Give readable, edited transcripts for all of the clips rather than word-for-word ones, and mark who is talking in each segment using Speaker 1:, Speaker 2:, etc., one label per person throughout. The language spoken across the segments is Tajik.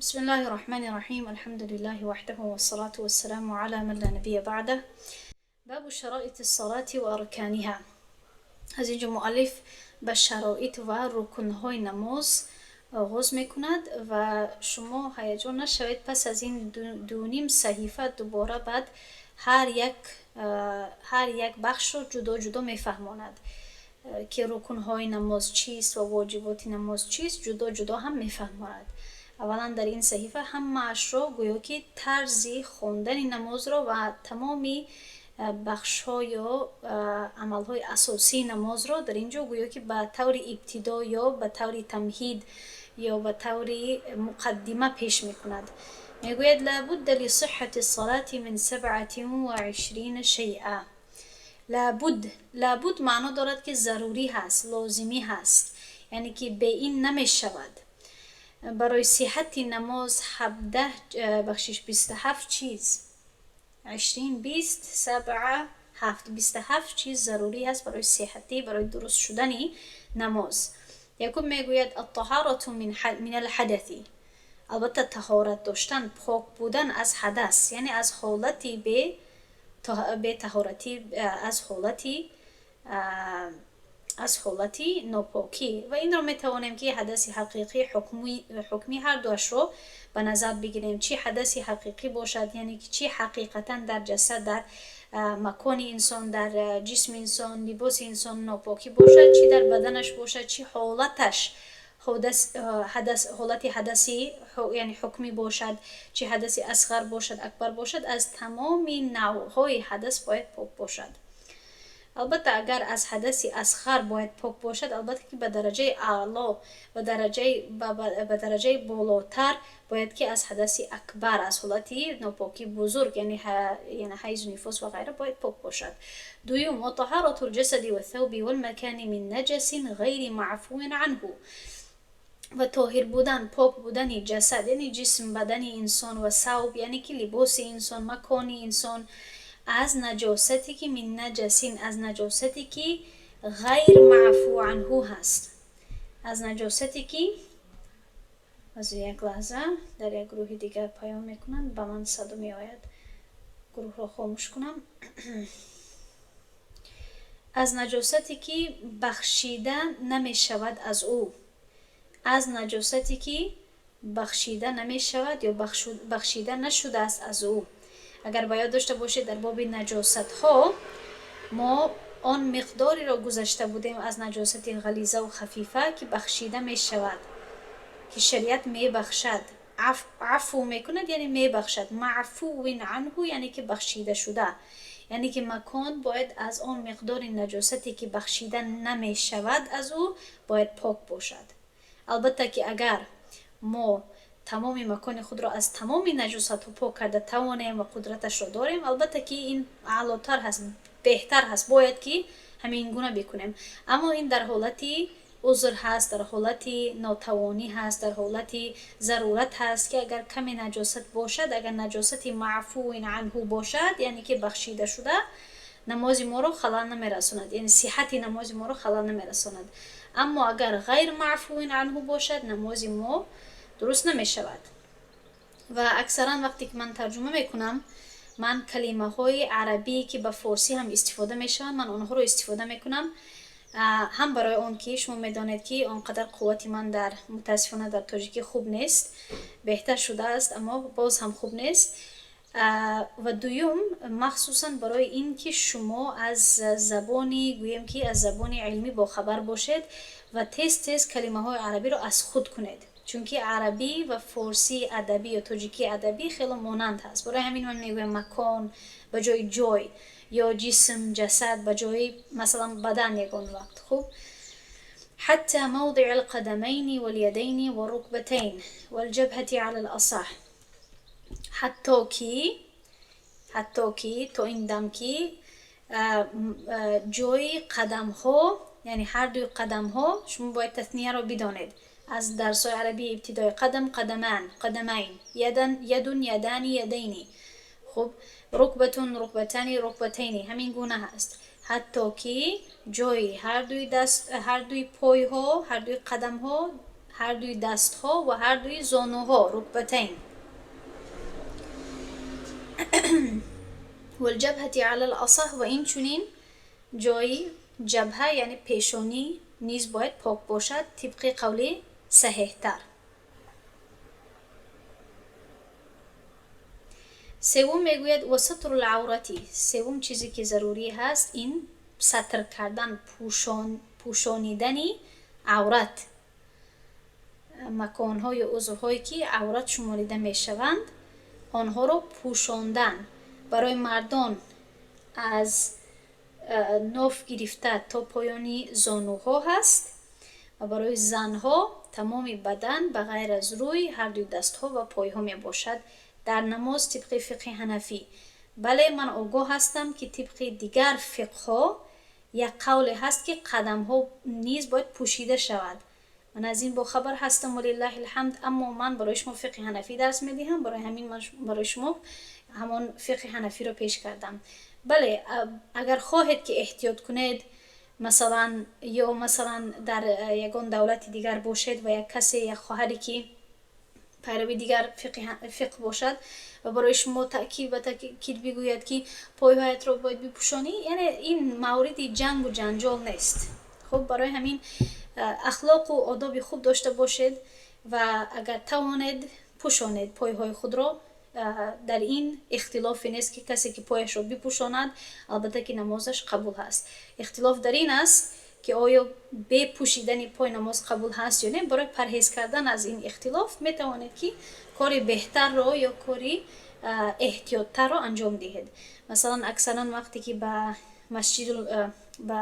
Speaker 1: بسم الله الرحمن الرحيم، الحمد لله وحده، والصلاة والسلام على من لا نبي بعده. باب شرائط الصلاة وأركانها. Аз инҷо муаллиф ба шароит ва рукнҳои намоз оғоз мекунад ва шумо ҳаяҷон нашавед, пас аз ин дуним саҳифа дубора баъд ҳар як бахшро ҷудо ҷудо мефаҳмонад, ки рукнҳои намоз чист ва воҷиботи намоз чист, ҷудо ҷудо ҳам мефаҳмонад. Аввалан, дар ин саҳифа ҳамаашро гӯё ки тарзи хондани намозро ва тамоми бахшҳо ё амалҳои асосии намозро дар ин ҷо гӯё ки ба таври ибтидо ё ба таври тамҳид ё ба таври муқаддима пеш мекунад. Мегӯяд: لا بد لصحة الصلاة من 27 شيئا. لا بد، لا بد маъно дорад, ки зарурӣ ҳаст, лозимӣ ҳаст, яъне ки бе ин намешавад. Барои сиҳати намоз 17, бахшиш, 27 чиз, عشرين 20، سبعة ҳафт, 27 чиз зарурӣ ҳаст барои сиҳатӣ, барои дуруст шудани намоз. Якум мегӯяд: الطهارة من الحدث. Албатта, таҳорат доштан, пок будан аз ҳадас, яъне аз ҳолати бетаҳоратӣ, аз ҳолати нопокӣ. Ва инро метавонем, ки ҳадаси ҳақиқӣ, ҳукмӣ, ҳар дуашро ба назар бигирем. Чӣ ҳадаси ҳақиқӣ бошад, яъне ки чӣ ҳақиқатан дар ҷасад, дар макони инсон, дар ҷисми инсон, либоси инсон нопокӣ бошад, чӣ дар баданаш бошад, чӣ ҳолаташ ҳолати ҳадаси, яъне ҳукмӣ бошад, чӣ ҳадаси асғар бошад, акбар бошад, аз тамоми навъҳои ҳадас бояд пок бошад. Албатта, агар аз ҳадаси асғар бояд пок бошад, албатта ки ба дараҷаи аъло, ба дараҷаи болотар бояд ки аз ҳадаси акбар, аз ҳолати нопокии бузург, яъне ҳайзу нифос ва ғайра, бояд пок бошад. Дуюм: وطهارة الجسد والثوب والمكان من نجس غير معفو عنه. Ва тоҳир будан, пок будани ҷасад, яъне ҷисм, бадани инсон, ва ثوب, яъне ки либоси инсон, макони инсон, аз наҷосате ки من نجس, аз наҷосате ки غير معفو عنه ҳаст, аз наҷосате ки аз як лаҳза, дар як гурӯҳи дигар паём мекунанд, ба ман садо меояд, гурӯҳро хомӯш кунам, аз наҷосате ки бахшида намешавад аз ӯ, аз наҷосате ки бахшида намешавад ё бахшида нашудааст аз ӯ. Агар ба ёд дошта бошед, дар боби наҷосатҳо мо он миқдореро гузашта будем аз наҷосати ғализаву хафифа, ки бахшида мешавад, ки шариат мебахшад, афв мекунад, яъне мебахшад. معفو عنه, яъне ки бахшида шуда, яъне ки макон бояд аз он миқдори наҷосате ки бахшида намешавад аз ӯ, бояд пок бошад. Албатта ки агар мо тамоми макони худро аз тамоми наҷосатҳо пок карда тавонем ва қудраташро дорем, албатта ки ин аълотар ҳаст, беҳтар ҳаст, бояд ки ҳамин гуна бикунем. Аммо ин дар ҳолати узр ҳаст, дар ҳолати нотавонӣ ҳаст, дар ҳолати зарурат ҳаст, ки агар каме наҷосат бошад, агар наҷосати معفو عنه бошад, яъне ки бахшида шуда, намози моро халал намерасонад, яъне сиҳати намози моро халал намерасонад. Аммо агар غير معفو عنه бошад, намози мо дуруст намешавад. Ва аксаран вақте ки ман тарҷума мекунам, ман калимаҳои арабие, ки ба форсӣ ҳам истифода мешаванд, ман онҳоро истифода мекунам, ҳам барои он ки шумо медонед, ки он қадар қуввати ман дар, мутаассифона, дар тоҷикӣ хуб нест, беҳтар шудааст, аммо боз ҳам хуб нест, ва дуюм, махсусан барои ин ки шумо аз забони, гӯем ки аз забони илмӣ бохабар бошед ва тез тез калимаҳои арабиро аз худ кунед, чунки арабӣ ва форсии адабӣ ё тоҷикии адабӣ хело монанд ҳаст. Барои ҳамин ман мегӯям макон ба ҷои ҷой ё ҷисм, ҷасад ба ҷои, масалан, бадан ягон вақт. Хуб, حتى موضع القدمين واليدين والركبتين والجبهة على الأصح. ҳатто ки то ин дам ки ҷои қадамҳо, яъне ҳардуи қадамҳо. Шумо бояд таснияро бидонед аз дарсҳои арабии ибтидоӣ: قدم، قدمان، قدمين، يدا، يد، يدان، يدين، хуб، ركبة، ركبتان، ركبتين. Ҳамин гуна ҳаст, ҳатто ки ҷои ҳардуи даст, ҳардуи пойҳо, ҳардуи қадамҳо. Ҳар дуи дастҳо ва ҳар дуи зонуҳо, ركبتين. والجبهة على الأصح. Ва инчунин ҷои ҷабҳа, яъне пешонӣ низ бояд пок бошад, тибқи қавли саҳеҳтар. Севум мегӯяд: وستر العورة. Севум чизе ки зарурӣ ҳаст, ин сатр кардан, пӯшонидани аврат. Маконҳо ё узвҳое ки аврат шуморида мешаванд, онҳоро пӯшондан. Барои мардон аз ноф гирифта то поёни зонуҳо ҳаст ва барои занҳо тамоми бадан ба ғайр аз рӯй, ҳардуи дастҳо ва пойҳо мебошад дар намоз, тибқи фиқҳи ҳанафӣ. Бале, ман огоҳ ҳастам, ки тибқи дигар фиқҳҳо як қавле ҳаст, ки қадамҳо низ бояд пӯшида шавад. Ман аз ин бохабар ҳастам, ولله الحمد. Аммо ман барои шумо фиқҳи ҳанафӣ дарс медиҳам, барои ҳамин ман барои шумо ҳамон фиқҳи ҳанафиро пеш кардам. Бале, агар хоҳед ки эҳтиёт кунед, масалан, ё масалан дар ягон давлати дигар бошед ва як касе, як хоҳаре ки пайрави дигар фиқҳ бошад ва барои шумо таъкид ба таъкид бигӯяд, ки пойҳоятро бояд бипӯшонӣ, яъне ин мавриди ҷангу ҷанҷол нест. Хуб, барои ҳамин ахлоқу одоби хуб дошта бошед ва агар тавонед, пӯшонед пойҳои худро. Дар ин ихтилофе нест, ки касе ки пояшро бипӯшонад, албатта ки намозаш қабул ҳаст. Ихтилоф дар ин аст, ки оё бе пӯшидани пой намоз қабул ҳаст ё не. Барои парҳез кардан аз ин ихтилоф метавонед, ки кори беҳтарро ё кори эҳтиёттарро анҷом диҳед. Масалан, аксаран вақте ки ба масҷид, ба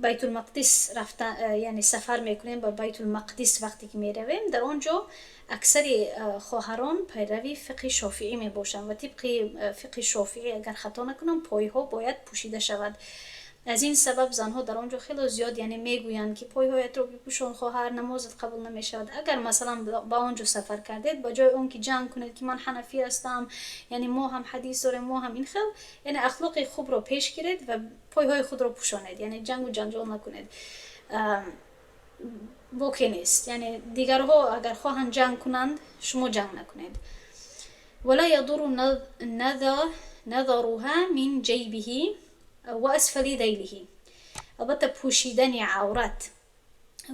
Speaker 1: Байтулмақдис рафта, яъне сафар мекунем, ба Байтулмақдис вақте ки меравем, дар он ҷо аксари хоҳарон пайрави фиқҳи шофиӣ мебошанд ва тибқи фиқҳи шофиӣ, агар хато накунам, пойҳо бояд пӯшида шавад. Аз ин сабаб занҳо дар он ҷо хело зиёд, яъне мегӯянд, ки пойҳоятро бипӯшон, хоҳар, намозат қабул намешавад. Агар масалан ба он ҷо сафар кардед, ба ҷои он ки ҷанг кунед, ки ман ҳанафӣ ҳастам, яъне мо ҳам ҳадис дорем, мо ҳам ин хел, яъне ахлоқи хубро пеш гиред ва пойҳои худро пӯшонед, яъне ҷангу ҷанҷол накунед, боке нест. Яъне дигарҳо агар хоҳанд ҷанг кунанд, шумо ҷанг накунед. ولا يضر نظرها من جيبه وأسفل ذيله. Албатта, пӯшидани аврат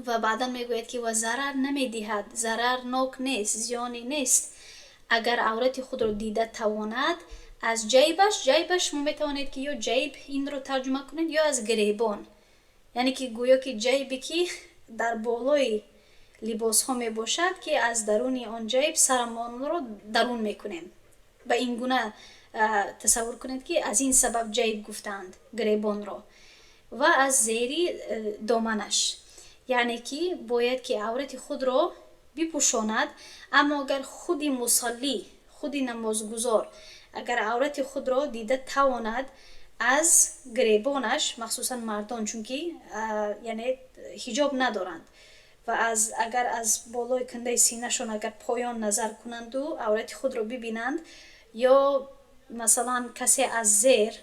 Speaker 1: ва баъдан мегӯяд, ки ва зарар намедиҳад, зарарнок нест, зиёне нест, агар аврати худро дида тавонад аз ҷайбаш. Ҷайбаш, шумо метавонед, ки ё ҷайб инро тарҷума кунед, ё аз гиребон, яъне ки гӯё ки ҷайбе ки дар болои либосҳо мебошад, ки аз даруни он ҷайб сарамонро дарун мекунем. Ба ин гуна тасаввур кунед, ки аз ин сабаб ҷайб гуфтаанд гиребонро. Ва аз зери доманаш, яъне ки бояд ки аврати худро бипӯшонад. Аммо агар худи мусаллӣ, худи намозгузор, агар аврати худро дида тавонад аз гиребонаш, махсусан мардон, чунки яъне ҳиҷоб надоранд, ва аз агар аз болои кандаи синашон агар поён назар кунанду аврати худро бибинанд, ё масалан касе аз зер,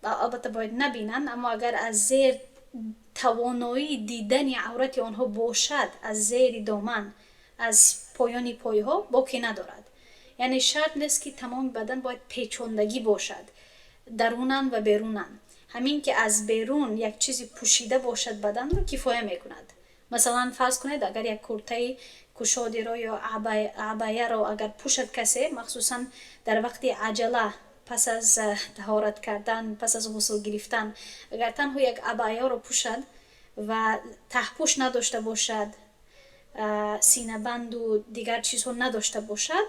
Speaker 1: албатта бояд набинанд, аммо агар аз зер тавоноии дидани аврати онҳо бошад, аз зери доман, аз поёни пойҳо, боке надорад. Яъне шарт нест, ки тамоми бадан бояд печондагӣ бошад, дарунан ва берунан. Ҳамин ки аз берун як чизи пӯшида бошад баданро, кифоя мекунад. Масалан, фарз кунед, агар як куртаи кушодиро ё абаяро агар пӯшад касе, махсусан дар вақти аҷала, пас аз таҳорат кардан, пас аз ғусл гирифтан, агар танҳо як абаяро пӯшад ва таҳпӯш надошта бошад, синабанду дигар чизҳо надошта бошад,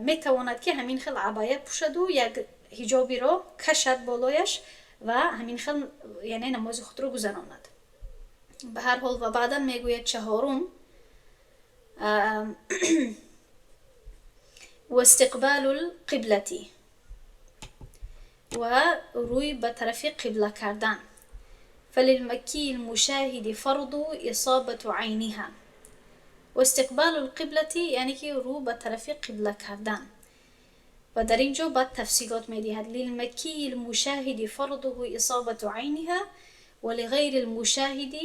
Speaker 1: метавонад, ки ҳамин хел абая пӯшаду як ҳиҷобиро кашад болояш ва ҳамин хел, яъне намози худро гузаронад. Ба ҳар ҳол, ва баъдан мегӯяд чаҳорум: واستقبال القبلة. Ва рӯй ба тарафи қибла кардан. فللمكي المشاهد فرض إصابة عينها. واستقبال القبلة яъне ки рӯ ба тарафи қибла кардан. Ва дар ин ҷо баъд тафсилот медиҳад: للمكي المشاهد فرضه إصابة عينها ولغير المشاهد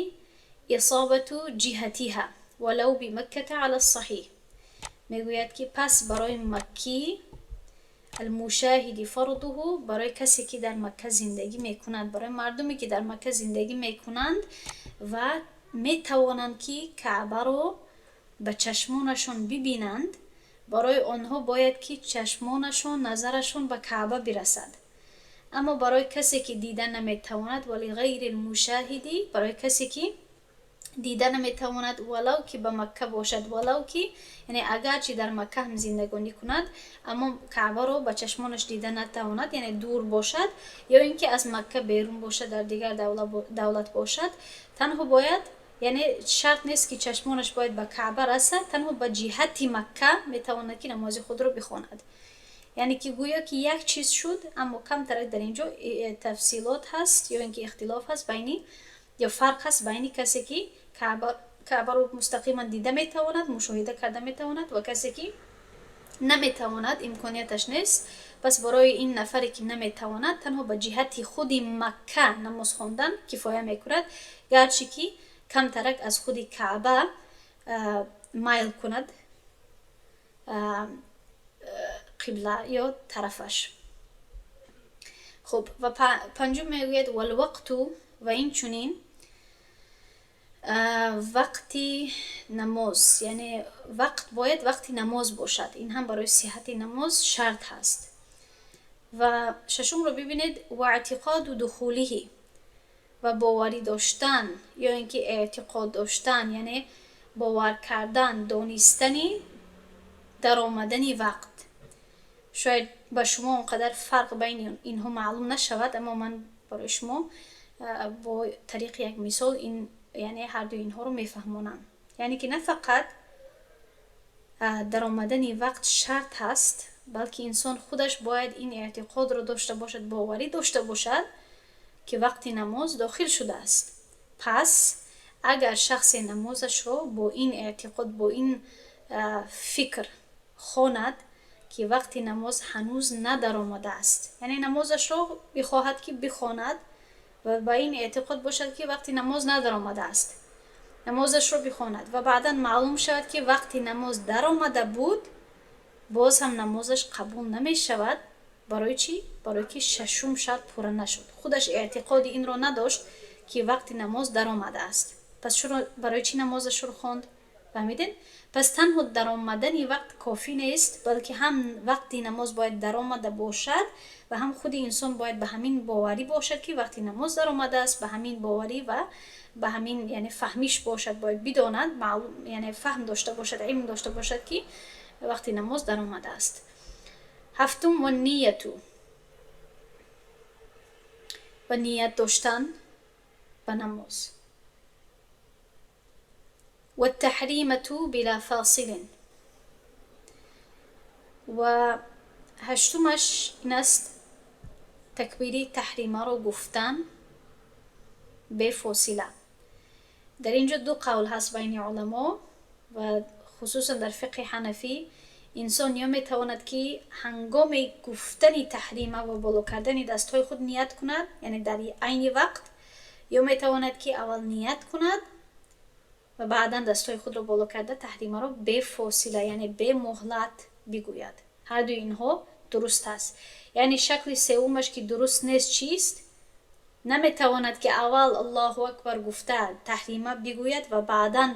Speaker 1: إصابة جهتها ولو بمكة على الصحيح. мегӯяд, ки пас барои маккӣ المشاهد فرضه, барои касе, ки дар Макка зиндагӣ мекунад, барои мардуме, ки дар Макка зиндагӣ мекунанд ва метавонанд, ки Каъбаро ба чашмонашон бибинанд, барои онҳо бояд, ки чашмонашон, назарашон ба Каъба бирасад. Аммо барои касе, ки дида наметавонад, ولغير المشاهد, барои касе, ки дида наметавонад, валав ки ба Макка бошад, валав ки, яъне агарчи дар Макка ҳам зиндагонӣ кунад, аммо Каъбаро ба чашмонаш дида натавонад, яъне дур бошад ё ин ки аз Макка берун бошад, дар дигар давлат бошад, танҳо бояд, яъне шарт нест, ки чашмонаш бояд ба Каъба расад, танҳо ба ҷиҳати Макка метавонад, ки намози худро бихонад. Яъне ки гӯё ки як чиз шуд, аммо камтарак дар ин ҷо тафсилот ҳаст ё ин ки ихтилоф ҳаст байни ё фарқ ҳаст байни касе, ки Каъбаро мустақиман дида метавонад, мушоҳида карда метавонад, ва касе, ки наметавонад, имконияташ нест. Пас барои ин нафаре, ки наметавонад, танҳо ба ҷиҳати худи Макка намоз хондан кифоя мекунад, гарчи ки камтарак аз худи Каъба майл кунад қибла ё тарафаш. Хуб, ва панҷум мегӯяд: والوقت, ва инчунин вақти намоз, яъне вақт бояд вақти намоз бошад. Ин ҳам барои сиҳати намоз шарт ҳаст. Ва шашумро бибинед: واعتقاد دخوله, ва боварӣ доштан ё ин ки эътиқод доштан, яъне бовар кардан, донистани даромадани вақт. Шояд ба шумо он қадар фарқ байни инҳо маълум нашавад, аммо ман барои шумо бо тариқи як мисол ин, яъне ҳардуи инҳоро мефаҳмонам. Яъне ки на фақат даромадани вақт шарт ҳаст, балки инсон худаш бояд ин эътиқодро дошта бошад, боварӣ дошта бошад, ки вақти намоз дохил шудааст. Пас агар шахсе намозашро бо ин эътиқод, бо ин фикр хонад, ки вақти намоз ҳанӯз надаромадааст, яъне намозашро бихоҳад, ки бихонад, ва ба ин эътиқод бошад, ки вақти намоз надаромадааст, намозашро бихонад ва баъдан маълум шавад, ки вақти намоз даромада буд, боз ҳам намозаш қабул намешавад. Барои чӣ? Барое ки шашум шарт пурра нашуд. Худаш эътиқоди инро надошт, ки вақти намоз даромадааст. Пас барои чӣ намозашро хонд? Фаҳмидед? Пас танҳо даромадани вақт кофӣ нест, балки ҳам вақти намоз бояд даромада бошад ва ҳам худи инсон бояд ба ҳамин боварӣ бошад, ки вақти намоз даромадааст, ба ҳамин боварӣ ва ба ҳамин, яъне фаҳмиш бошад, бояд бидонад, маълум, яъне фаҳм дошта бошад, илм дошта бошад, ки вақти намоз даромадааст. Ҳафтум: والنية, ва ният доштан ба намоз. والتحريمة بلا فاصل. Ва ҳаштумаш ин аст: такбири таҳримаро гуфтан бефосила. Дар ин ҷо ду қавл ҳаст байни уламо ва хусусан дар фиқҳи ҳанафӣ. Инсон ё метавонад, ки ҳангоми гуфтани таҳрима ва боло кардани дастҳои худ ният кунад, яъне дар айни вақт, ё метавонад, ки аввал ният кунад ва баъдан дастҳои худро боло карда таҳримаро бефосила, яъне бемуҳлат бигӯяд. Ҳардуи инҳо дуруст аст. Яъне шакли сеюмаш, ки дуруст нест, чист? Наметавонад, ки аввал Аллоҳу акбар гуфта таҳрима бигӯяд ва баъдан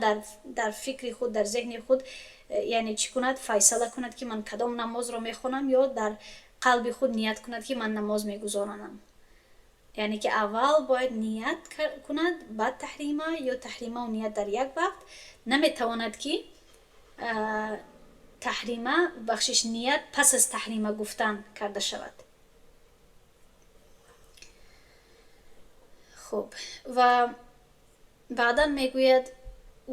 Speaker 1: дар фикри худ, дар зеҳни худ, яъне чӣ кунад, файсала кунад, ки ман кадом намозро мехонам, ё дар қалби худ ният кунад, ки ман намоз мегузоранам. Яъне ки аввал бояд ният кунад, баъд таҳрима, ё таҳримаву ният дар як вақт. Наметавонад, ки таҳрима, бахшиш, ният пас аз таҳрима гуфтан карда шавад. Хуб, ва баъдан мегӯяд: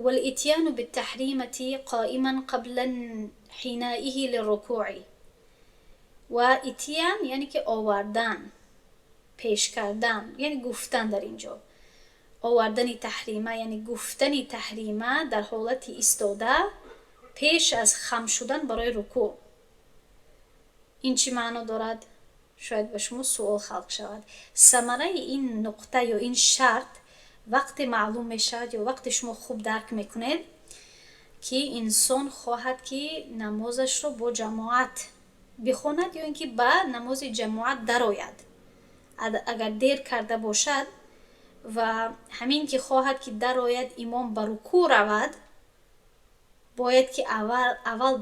Speaker 1: والإتيان بالتحريمة قائما قبل انحنائه للركوع. Ва итиян, яъне ки овардан, пеш кардан, яъне гуфтан, дар ин ҷо овардани таҳрима, яъне гуфтани таҳрима дар ҳолати истода пеш аз хам шудан барои рукӯъ. Ин чӣ маъно дорад? Шояд ба шумо суол халқ шавад. Самараи ин нуқта ё ин шарт Вақте маълум мешавад ё вақте шумо хуб дарк мекунед, ки инсон хоҳад, ки намозашро бо ҷамоат бихонад ё ин ки ба намози ҷамоат дарояд. Агар дер карда бошад ва ҳамин ки хоҳад, ки дарояд, имом ба рукӯъ равад, бояд ки аввал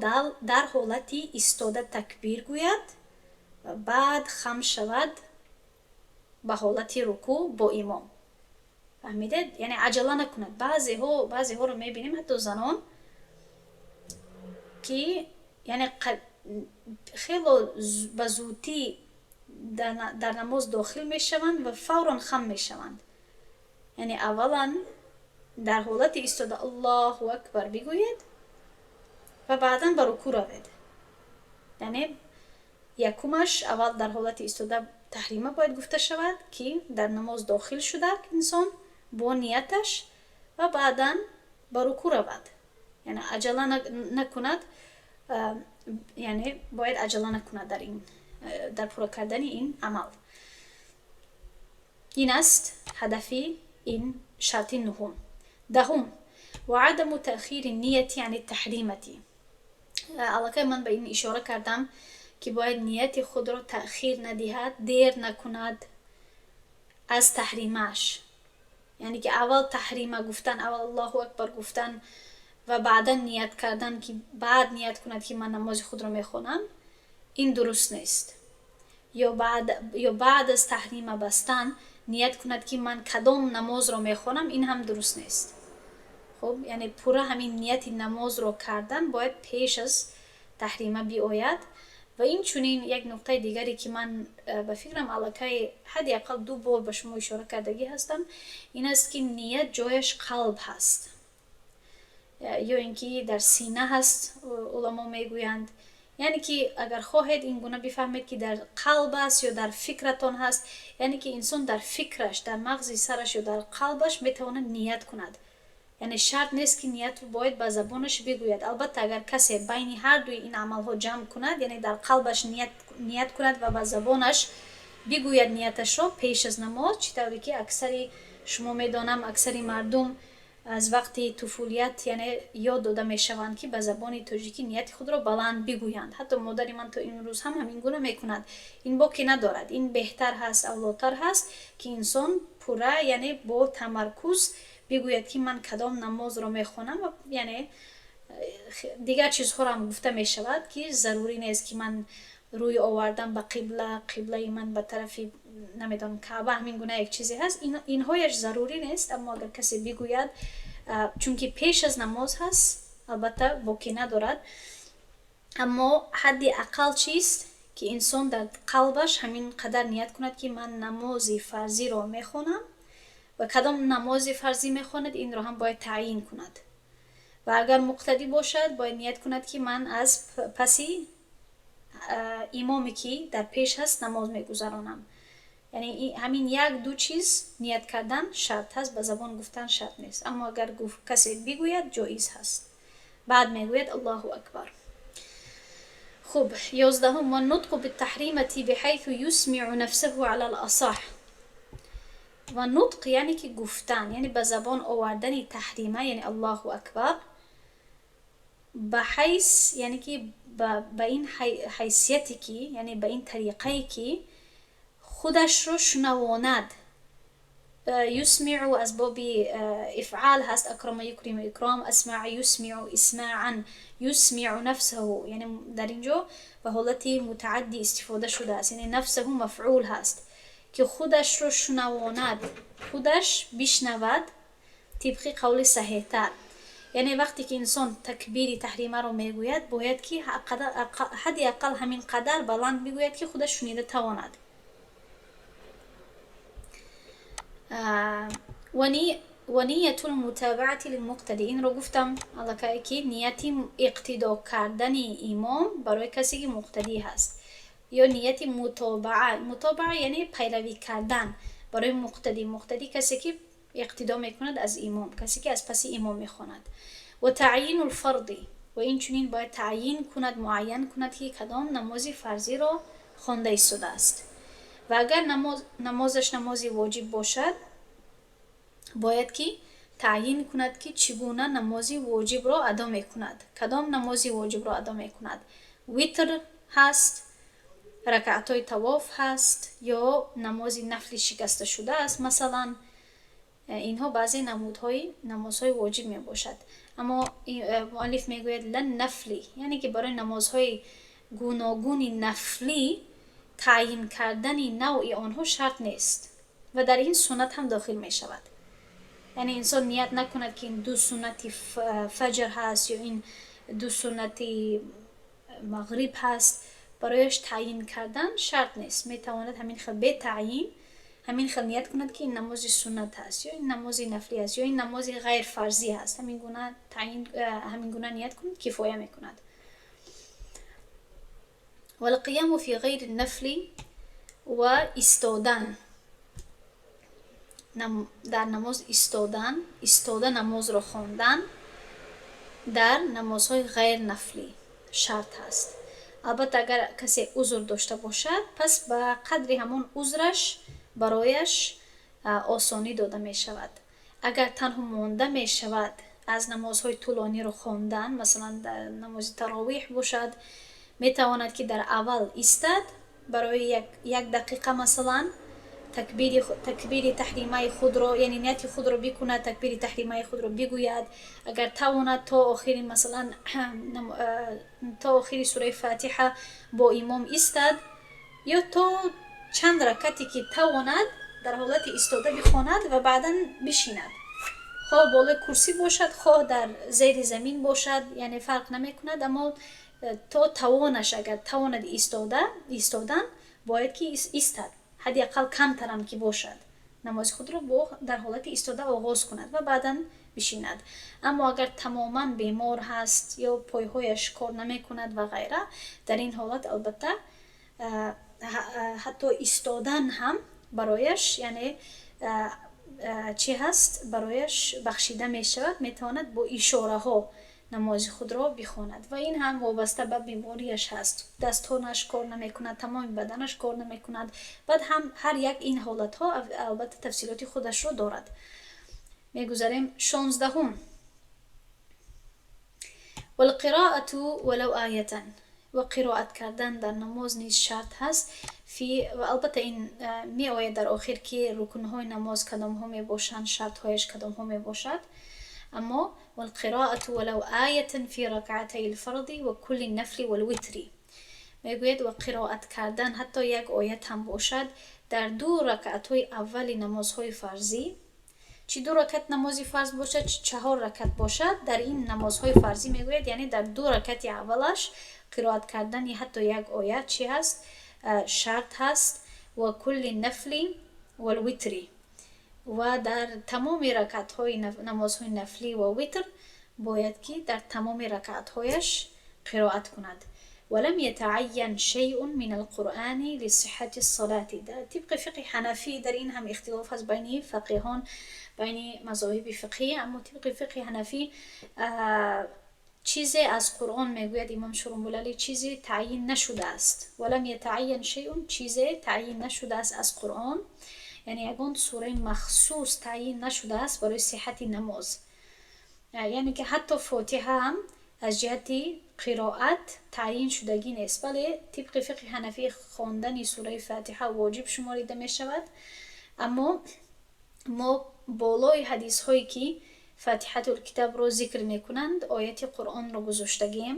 Speaker 1: дар ҳолати истода такбир гӯяд ва баъд хам шавад ба ҳолати рукӯъ бо имом. Фаҳмидед? Яъне аҷала накунад. Баъзеҳоро мебинем, ҳатто занон, ки яъне хело ба зудӣ дар намоз дохил мешаванд ва фавран хам мешаванд. Яъне аввалан дар ҳолати истода Аллоҳу акбар бигӯед ва баъдан ба рукӯъ равед. Яъне якумаш, аввал дар ҳолати истода таҳрима бояд гуфта шавад, ки дар намоз дохил шуда инсон бо нияташ, ва баъдан ба рукӯъ равад. Яъне аҷала накунад, яъне бояд аҷала накунад дар пурра кардани ин амал. Ин аст ҳадафи ин шарти нуҳум. Даҳум: وعدم تأخير النية عن التحريمة. Аллакай ман ба ин ишора кардам, ки бояд нияти худро таъхир надиҳад, дер накунад аз таҳримааш. Яъне ки аввал таҳрима гуфтан, аввал Аллоҳу акбар гуфтан ва баъдан ният кардан, ки баъд ният кунад, ки ман намози худро мехонам, ин дуруст нест. Ё баъд аз таҳрима бастан ният кунад, ки ман кадом намозро мехонам, ин ҳам дуруст нест. Хуб, яъне пурра ҳамин нияти намозро кардан бояд пеш аз таҳрима биояд. Ва инчунин як нуқтаи дигаре, ки ман ба фикрам, аллакай ҳадди ақал ду бор ба шумо ишора кардагӣ ҳастам, ин аст, ки ният ҷояш қалб ҳаст ё ин ки дар сина ҳаст, уламо мегӯянд. Яъне ки агар хоҳед, ин гуна бифаҳмед, ки дар қалб аст ё дар фикратон ҳаст. Яъне ки инсон дар фикраш, дар мағзи сараш ё дар қалбаш метавонад ният кунад. Яъне шарт нест, ки ниятро бояд ба забонаш бигӯяд. Албатта, агар касе байни ҳар дуи ин амалҳо ҷамъ кунад, яъне дар қалбаш ният кунад ва ба забонаш бигӯяд нияташро пеш аз намоз, чӣ тавре ки аксари шумо медонам, аксари мардум аз вақти туфулият яъне ёд дода мешаванд, ки ба забони тоҷикӣ нияти худро баланд бигӯянд. Ҳатто модари ман то имрӯз ҳам ҳамин гуна мекунад. Ин боке надорад, ин беҳтар ҳаст, авлотар ҳаст, ки инсон пурра, яъне бо тамаркуз бигӯяд, ки ман кадом намозро мехонам. Ва яъне дигар чизҳоро ҳам гуфта мешавад, ки зарурӣ нест, ки ман рӯй овардам ба қибла, қиблаи ман ба тарафи, намедонам, Каъба, ҳамин гуна як чизе ҳаст, инҳояш зарурӣ нест. Аммо агар касе бигӯяд, чунки пеш аз намоз ҳаст, албатта боке надорад. Аммо ҳадди ақал чист, ки инсон дар қалбаш ҳамин қадар ният кунад, ки ман намози фарзиро мехонам, ва кадом намози фарзӣ мехонад, инро ҳам бояд таъйин кунад. Ва агар муқтадӣ бошад, бояд ният кунад, ки ман аз паси имоме, ки дар пеш ҳаст, намоз мегузаронам. Яъне ҳамин як ду чиз ният кардан шарт ҳаст, ба забон гуфтан шарт нест. Аммо агар касе бигӯяд, ҷоиз ҳаст. Баъд мегӯяд Аллоҳу акбар. Хуб, 11-ум: والنطق بالتحريمة بحيث يسمع نفسه على الأصح. Ва нутқ, яъне ки гуфтан, яъне ба забон овардани таҳрима, яъне Аллоҳу акбар, ба ҳайс, яъне ки ба ин ҳайсияте ки, яъне ба ин тариқае ки худашро шунавонад. يسمع аз боби ифъал ҳаст: أكرم يكرم إكرام، أسمع يسمع إسماعا، يسمع نفسه. Яъне дар ин ҷо ба ҳолати мутааддӣ истифода шудааст, яъне نفسه мафъул ҳаст, ки худашро шунавонад, худаш бишнавад, тибқи қавли саҳеҳтар. Яъне вақте ки инсон такбири таҳримаро мегӯяд, бояд ки ҳадди ақал ҳамин қадар баланд бигӯяд, ки худаш шунида тавонад. ونية المتابعة للمقتدي. Инро гуфтам аллакай, ки нияти иқтидо кардани имом барои касе, ки муқтадӣ ҳаст, ё нияти мутобаа. Мутобаа яъне пайравӣ кардан барои муқтадӣ. Муқтадӣ касе, ки иқтидо мекунад аз имом, касе, ки аз паси имом мехонад. وتعيين الفرض. Ва инчунин бояд таъйин кунад, муайян кунад, ки кадом намози фарзиро хонда истодааст. Ва агар намозаш намози воҷиб бошад, Бояд ки таъйин кунад, ки чӣ гуна намози воҷибро адо мекунад, кадом намози воҷибро адо мекунад: витр ҳаст, ракаатҳои тавоф ҳаст ё намози нафли шикасташуда аст. Масалан, инҳо баъзе намудҳои намозҳои воҷиб мебошад. Аммо муаллиф мегӯяд: لا النفل, яъне ки барои намозҳои гуногуни нафлӣ таъйин кардани навъи онҳо шарт нест ва дар ин суннат ҳам дохил мешавад. Яъне инсон ният накунад, ки ин ду суннати фаҷр ҳаст ё ин ду суннати мағриб ҳаст. Барояш таъйин кардан шарт нест. Метавонад ҳамин хел бетаъйин ҳамин хел ният кунад, ки ин намози суннат ҳаст ё ин намози нафлӣ аст ё ин намози ғайрфарзӣ ҳаст. Ҳамин гуна таъйин, ҳамин гуна ният кунад, кифоя мекунад. والقيام في غير النفل, ва истодан дар намоз, истодан, истода намозро хондан дар намозҳои ғайрнафлӣ шарт ҳаст. Албатта, агар касе узр дошта бошад, пас ба қадри ҳамон узраш барояш осонӣ дода мешавад. Агар танҳо монда мешавад аз намозҳои тӯлониро хондан, масалан, дар намози таровиҳ бошад, метавонад, ки дар аввал истад барои як дақиқа, масалан, такбири таҳримаи худро, яъне нияти худро бикунад, такбири таҳримаи худро бигӯяд, агар тавонад, то охири, масалан, то охири сураи Фатиҳа бо имом истад ё то чанд ракате ки тавонад, дар ҳолати истода бихонад ва баъдан бишинад. Хоҳ болои курсӣ бошад, хоҳ дар зери замин бошад, яъне фарқ намекунад. Аммо то тавонаш, агар тавонад истода истодан, бояд ки истад, ҳадди ақал камтарам ки бошад, намози худро бо дар ҳолати истода оғоз кунад ва баъдан бишинад. Аммо агар тамоман бемор ҳаст ё пойҳояш кор намекунад ва ғайра, дар ин ҳолат, албатта, ҳатто истодан ҳам барояш, яъне чӣ ҳаст, барояш бахшида мешавад. Метавонад бо ишораҳо намози худро бихонад ва ин ҳам вобаста ба бемориаш ҳаст: дастҳояш кор намекунад, тамоми баданаш кор намекунад. Баъд ҳам ҳар як ин ҳолатҳо, албатта, тафсилоти худашро дорад. Мегузарем 16-ум. والقراءة ولو آية, ва қироат кардан дар намоз низ шарт ҳаст. Фи ва албатта, ин меояд дар охир, ки рукнҳои намоз кадомҳо мебошанд, шартҳояш кадомҳо мебошад. Аммо والقراءة ولو آية في ركعتي الفرض وكل النفل والوتر, мегӯяд, ва қироат кардан, ҳатто як оят ҳам бошад, дар ду ракъатҳои аввали намозҳои фарзӣ, чӣ ду ракат намози фарз бошад, чӣ чаҳор ракат бошад, дар ин намозҳои фарзӣ, мегӯяд, яъне дар ду ракати аввалаш қироат кардани ҳатто як оят чӣ ҳаст? Шарт ҳаст. وكل النفل والوتر, ва дар тамоми ракатҳои намозҳои нафлӣ ва витр бояд ки дар тамоми ракатҳояш қироат кунад. ولم يتعين شيء من القرآن لصحة الصلاة. Тибқи фиқҳи ҳанафӣ, дар ин ҳам ихтилоф ҳаст байни фақиҳон, байни мазоҳиби фиқҳӣ, аммо тибқи фиқҳи ҳанафӣ чизе аз Қуръон, мегӯяд имом Шурумбулалӣ, чизе таъйин нашудааст. ولم يتعين شيء, чизе таъйин нашудааст аз Қуръон, яъне ягон сураи махсус таъйин нашудааст барои сиҳати намоз. Яъне ки ҳатто Фотиҳа ҳам аз ҷиҳати қироат таъйин шудагӣ нест. Бале, тибқи фиқҳи ҳанафӣ хондани сураи Фатиҳа воҷиб шуморида мешавад, аммо мо болои ҳадисҳое ки Фатиҳатулкитобро зикр мекунанд, ояти Қуръонро гузоштагием,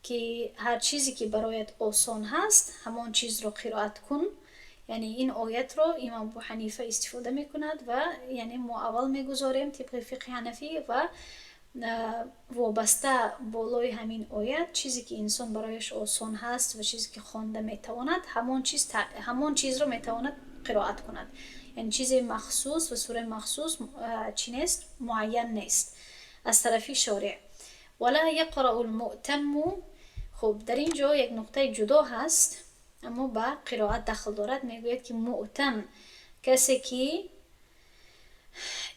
Speaker 1: ки ҳар чизе ки бароят осон ҳаст, ҳамон чизро қироат кун. Яъне ин оятро имом Абу Ҳанифа истифода мекунад ва яъне мо аввал мегузорем тибқи фиқҳи ҳанафӣ ва вобаста болои ҳамин оят, чизе ки инсон барояш осон ҳаст ва чизе ки хонда метавонад, ҳамон чизро метавонад қироат кунад. Яъне чизе махсус ва сураи махсус чӣ нест, муайян нест аз тарафи шориъ. ولا يقرأ المؤتم. Хуб, дар ин ҷо як нуқтаи ҷудо ҳаст, аммо ба қироат дахл дорад. Мегӯяд, ки муътам, касе ки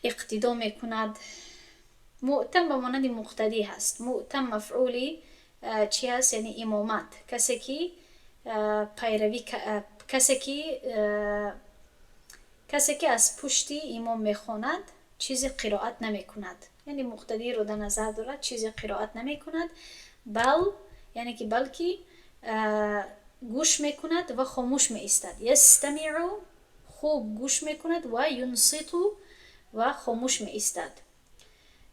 Speaker 1: иқтидо мекунад, муътам ба монанди муқтадӣ ҳаст. Муътам мафъули чӣ ҳаст? Яъне имомат, касе ки пайравӣ, касе ки аз пушти имом мехонад. Чизе қироат намекунад, яъне муқтадиро дар назар дорад, чизе қироат намекунад, бал, яъне ки балки гӯш мекунад ва хомӯш меистад. Ястамиъу, хуб гӯш мекунад, ва юнситу, ва хомӯш меистад.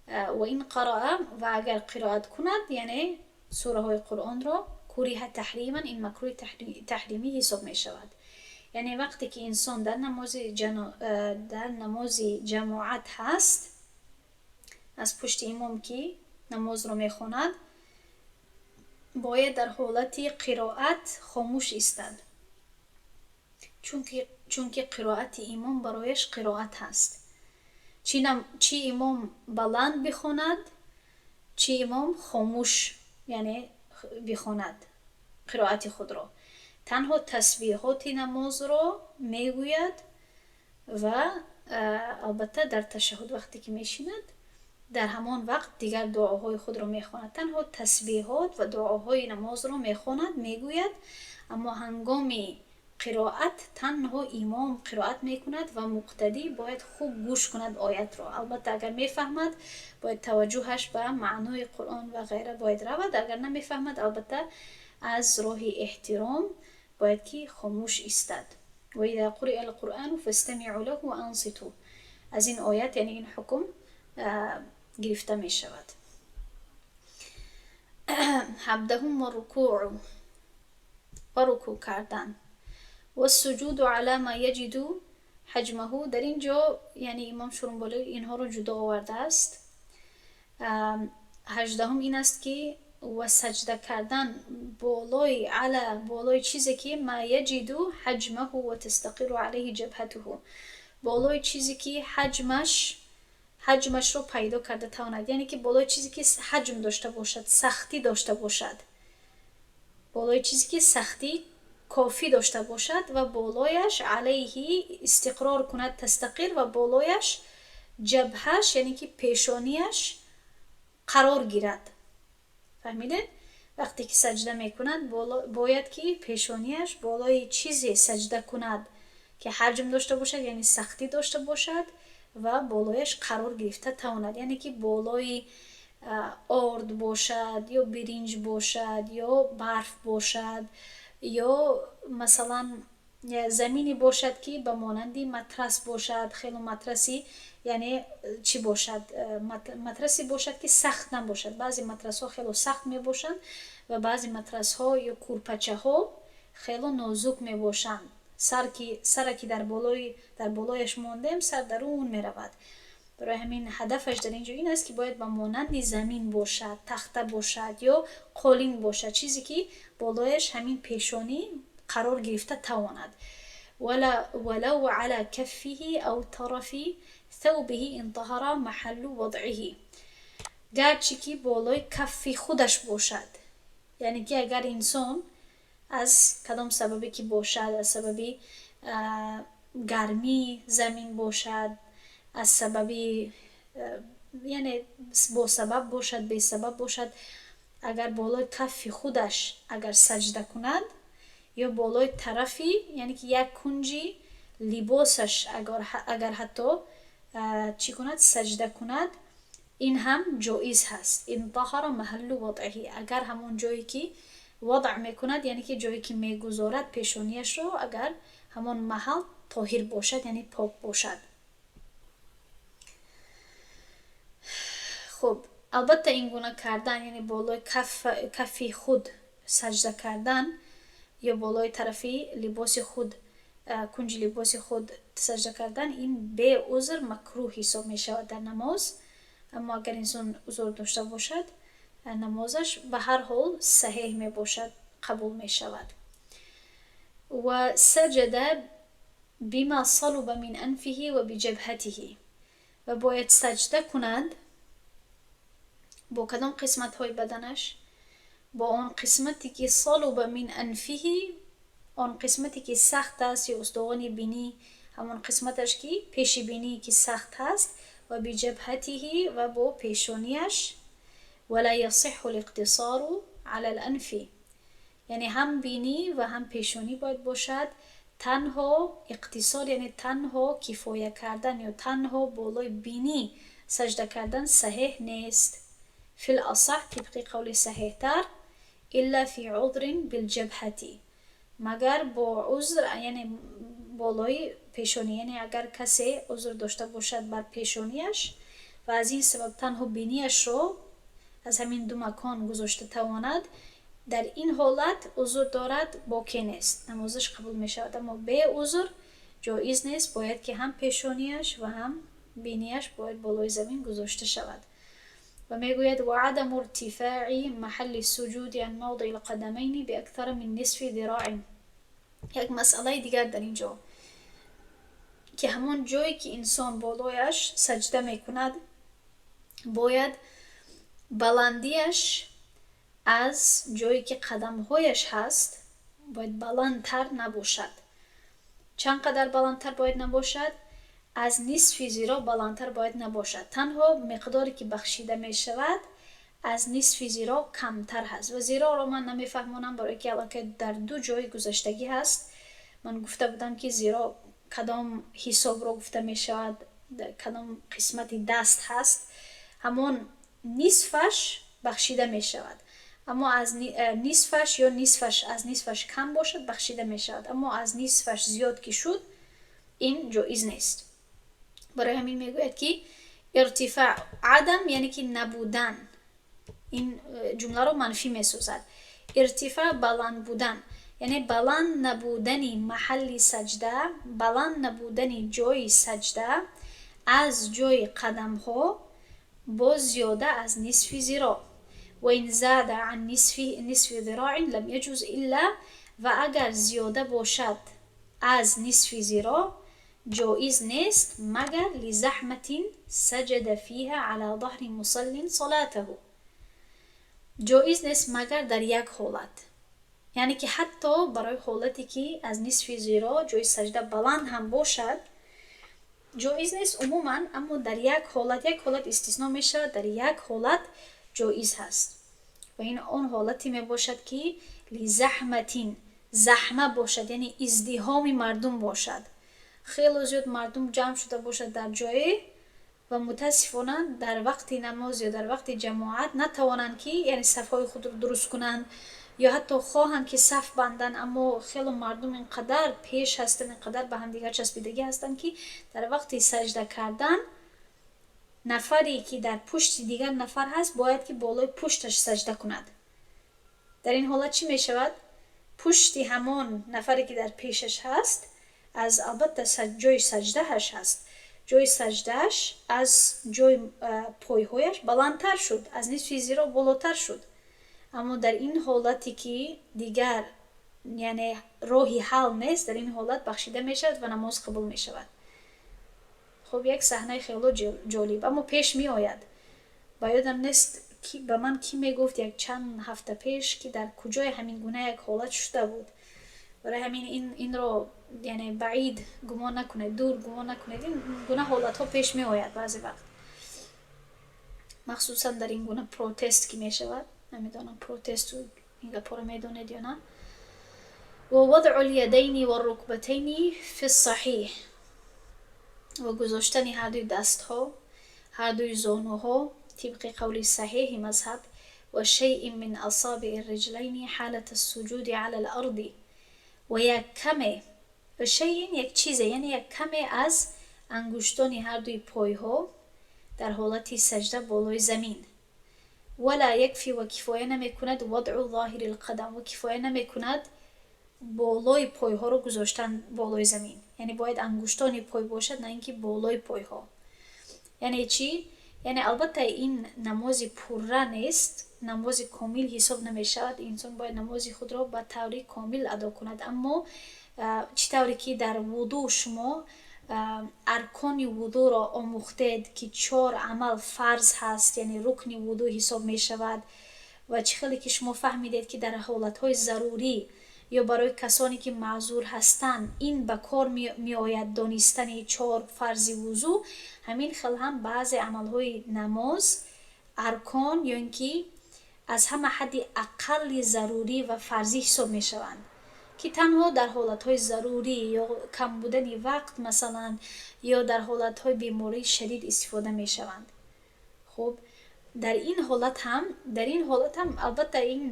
Speaker 1: Ва ин қараа, ва агар қироат кунад, яъне сураҳои Қуръонро, куриҳа таҳриман, ин макрӯҳи таҳримӣ ҳисоб мешавад. Яъне вақте ки инсон дар намози ҷамоат ҳаст, аз пушти имом ки намозро мехонад, бояд дар ҳолати қироат хомӯш истад, чунки қироати имом барояш қироат ҳаст. Чӣ имом баланд бихонад, чӣ имом хомӯш, яъне бихонад қироати худро, танҳо тасбиҳоти намозро мегӯяд ва албатта дар ташаҳҳуд вақте ки мешинад, дар ҳамон вақт дигар дуоҳои худро мехонад. Танҳо тасбиҳот ва дуоҳои намозро мехонад, мегӯяд, аммо ҳангоми қироат танҳо имом қироат мекунад ва муқтадӣ бояд хуб гӯш кунад оятро. Албатта, агар мефаҳмад, бояд таваҷҷӯҳаш ба маънои Қуръон ва ғайра бояд равад. Агар намефаҳмад, албатта, аз роҳи эҳтиром бояд ки хомӯш истад. وإذا قرئ القرآن فاستمعوا له وأنصتوا, аз ин оят, яъне ин ҳукм гирифта мешавад. 17-ум: рукӯъ, ва рукӯъ кардан. والسجود على ما يجد حجمه. Дар ин ҷо, яъне имом Шурумболӣ инҳоро ҷудо овардааст. 18-ум ин аст, ки ва саҷда кардан болои على, болои чизе ки ما يجد حجمه وتستقر عليه جبهته, болои чизе ки ҳаҷмашро пайдо карда тавонад, яъне ки болои чизе ки ҳаҷм дошта бошад, сахтӣ дошта бошад, болои чизе ки сахтӣ кофӣ дошта бошад ва болояш عليه истиқрор кунад, تستقر, ва болояш ҷабҳаш, яъне ки пешонияш қарор гирад. Фаҳмидед? Вақте ки саҷда мекунад, бояд ки пешонияш болои чизе саҷда кунад, ки ҳаҷм дошта бошад, яъне сахтӣ дошта бошад ва болояш қарор гирифта тавонад, яъне ки болои орд бошад ё биринҷ бошад ё барф бошад ё масалан замине бошад, ки ба монанди матрас бошад, хело матраси, яъне чӣ бошад, матрасе бошад, ки сахт набошад. Баъзе матрасҳо хело сахт мебошанд ва баъзе матрасҳо ё кӯрпачаҳо хело нозук мебошанд. Сара ки дар болояш мондем, сар дарун меравад. Барои ҳамин ҳадафаш дар ин ҷо ин аст, ки бояд ба монанди замин бошад, тахта бошад ё қолин бошад, чизе ки болояш ҳамин пешонӣ қарор гирифта тавонад. ولو على كفه أو طرف ثوبه إن طهر محل وضعه, гарчи ки болои каффи худаш бошад, яъне ки агар инсон аз кадом сабабе ки бошад, аз сабаби гармии замин бошад, аз сабаби, яъне бо сабаб бошад, бесабаб бошад, агар болои каффи худаш агар саҷда кунад ё болои тарафи, яъне ки як кунҷи либосаш агар ҳатто чӣ кунад, саҷда кунад, ин ҳам ҷоиз ҳаст. إن طهر محل وضعه, агар ҳамон ҷое ки وضع мекунад, яъне ки ҷое ки мегузорад пешонияшро, агар ҳамон маҳал тоҳир бошад, яъне пок бошад. Хуб, албатта, ин гуна кардан, яъне болои каффи худ саҷда кардан ё болои тарафи либоси худ, кунҷи либоси худ саҷда кардан, ин беузр макрӯҳ ҳисоб мешавад дар намоз. Аммо агар инсон узр дошта бошад, намозаш ба ҳар ҳол саҳеҳ мебошад, қабул мешавад. وسجد بما صلب من أنفه وبجبهته, ва бояд саҷда кунад бо кадом қисматҳои баданаш? Бо он қисмате ки صلب من أنفه, он қисмате ки сахт аст, ё устухони бинӣ, ҳамон қисматаш ки пеши бинӣ ки сахт ҳаст, وبجبهته, ва бо пешонияш. ولا يصح الاقتصار على الأنف, яъне ҳам бинӣ ва ҳам пешонӣ бояд бошад. Танҳо иқтисор, яъне танҳо кифоя кардан ё танҳо болои бинӣ саҷда кардан саҳеҳ нест. في الأصح, тибқи қавли саҳеҳтар, إلا في عذر بالجبهة, магар бо узр, яъне болои пешонӣ, яъне агар касе узр дошта бошад бар пешонияш ва аз ин сабаб танҳо бинияшро аз ҳамин ду макон гузошта тавонад, дар ин ҳолат узр дорад, боке нест, намозаш қабул мешавад. Аммо бе узр ҷоиз нест, бояд ки ҳам пешонияш ва ҳам бинияш бояд болои замин гузошта шавад. Ва мегӯяд: وعدم ارتفاع محل السجود عن موضع القدمين بأكثر من نصف ذراع. Як масъалаи дигар дар ин ҷо, ки ҳамон ҷое ки инсон болояш саҷда мекунад, бояд баландиаш аз ҷое ки қадамҳояш ҳаст, бояд баландтар набошад. Чанд қадар баландтар бояд набошад? Аз нисфи зироъ баландтар бояд набошад. Танҳо миқдоре ки бахшида мешавад, аз нисфи зироъ камтар ҳаст. Ва зироъро ман намефаҳмонам, барое ки аллакай дар ду ҷои гузаштагӣ ҳаст, ман гуфта будам, ки зироъ кадом ҳисобро гуфта мешавад, кадом қисмати даст ҳаст. Ҳамон нисфаш бахшида мешавад, аммо аз нисфаш ё нисфаш, аз нисфаш кам бошад, бахшида мешавад, аммо аз нисфаш зиёд ки шуд, ин ҷоиз нест. Барои ҳамин мегӯяд, ки ارتفاع, عدم, яъне ки набудан, ин ҷумларо манфӣ месозад. ارتفاع, баланд будан, яъне баланд набудани маҳалли саҷда, баланд набудани ҷои саҷда аз ҷои қадамҳо боз зиёда аз нисфи зироъ. وإن زاد عن نصف ذراع لم يجز إلا, ва агар зиёда бошад аз нисфи зироъ, ҷоиз нест, магар لزحمة سجد فيها على ظهر مصل صلاته. Ҷоиз нест, магар дар як ҳолат, яъне ки ҳатто барои ҳолате ки аз нисфи зироъ ҷои саҷда баланд ҳам бошад, ҷоиз нест умуман, аммо дар як ҳолат, як ҳолат истисно мешавад, дар як ҳолат ҷоиз ҳаст. Ва ин он ҳолате мебошад, ки لزحمة, زحمة бошад, яъне издиҳоми мардум бошад, хело зиёд мардум ҷамъ шуда бошад дар ҷое ва мутаассифона дар вақти намоз ё дар вақти ҷамоат натавонанд, ки яъне сафҳои худро дуруст кунанд ё ҳатто хоҳанд, ки саф банданд, аммо хело мардум ин қадар пеш ҳастанд, ин қадар ба ҳамдигар часпидагӣ ҳастанд, ки дар вақти саҷда кардан нафаре ки дар пушти дигар нафар ҳаст, бояд ки болои пушташ саҷда кунад. Дар ин ҳолат чӣ мешавад? Пушти ҳамон нафаре ки дар пешаш ҳаст, аз албатта ҷои саҷдааш ҳаст, ҷои саҷдааш аз ҷои пойҳояш баландтар шуд, аз нисфи зироъ болотар шуд. Аммо дар ин ҳолате ки дигар яъне роҳи ҳал нест, дар ин ҳолат бахшида мешавад ва намоз қабул мешавад. Хуб, як саҳнаи хело ҷолиб, аммо пеш меояд. Ба ёдам нест, ба ман кӣ мегуфт як чанд ҳафта пеш, ки дар куҷое ҳамин гуна як ҳолат шуда буд. Барои ҳамин инро яъне баъид гумон накунед, дур гумон накунед, ин гуна ҳолатҳо пеш меояд баъзе вақт, махсусан дар ин гуна протест ки мешавад. Намедонам, протесту ин гапҳоро медонед ё на. ووضع اليدين والركبتين في الصحيح, ва гузоштани ҳардуи дастҳо, ҳардуи зонуҳо тибқи қавли саҳеҳи мазҳаб, وشيء من أصابع الرجلين حالة السجود على الأرض, ва як каме, شيء як чизе, яъне як каме аз ангуштони ҳардуи пойҳо дар ҳолати саҷда болои замин. ولا يكفي, ва кифоя намекунад, وضع ظاهر القدم, ва кифоя намекунад болои пойҳоро гузоштан болои замин, яъне бояд ангуштони пой бошад, на ин ки болои пойҳо. Яъне чӣ? Яъне албатта ин намози пурра нест, намози комил ҳисоб намешавад. Инсон бояд намози худро ба таври комил адо кунад, аммо чӣ тавре ки дар вудӯ шумо аркони вудӯро омӯхтед, ки чор амал фарз ҳаст, яъне рукни вудӯ ҳисоб мешавад, ва чӣ хеле ки шумо фаҳмидед, ки дар ҳолатҳои зарурӣ ё барои касоне ки маъзур ҳастанд, ин ба кор меояд донистани чор фарзи вузӯ, ҳамин хел ҳам баъзе амалҳои намоз аркон ё ин ки аз ҳама ҳадди ақалли зарурӣ ва фарзӣ ҳисоб мешаванд. Ки танҳо дар ҳолатҳои зарурӣ ё кам будани вақт, масалан, ё дар ҳолатҳои бемории шадид истифода мешаванд. Хуб, дар ин ҳолат ҳам албатта ин,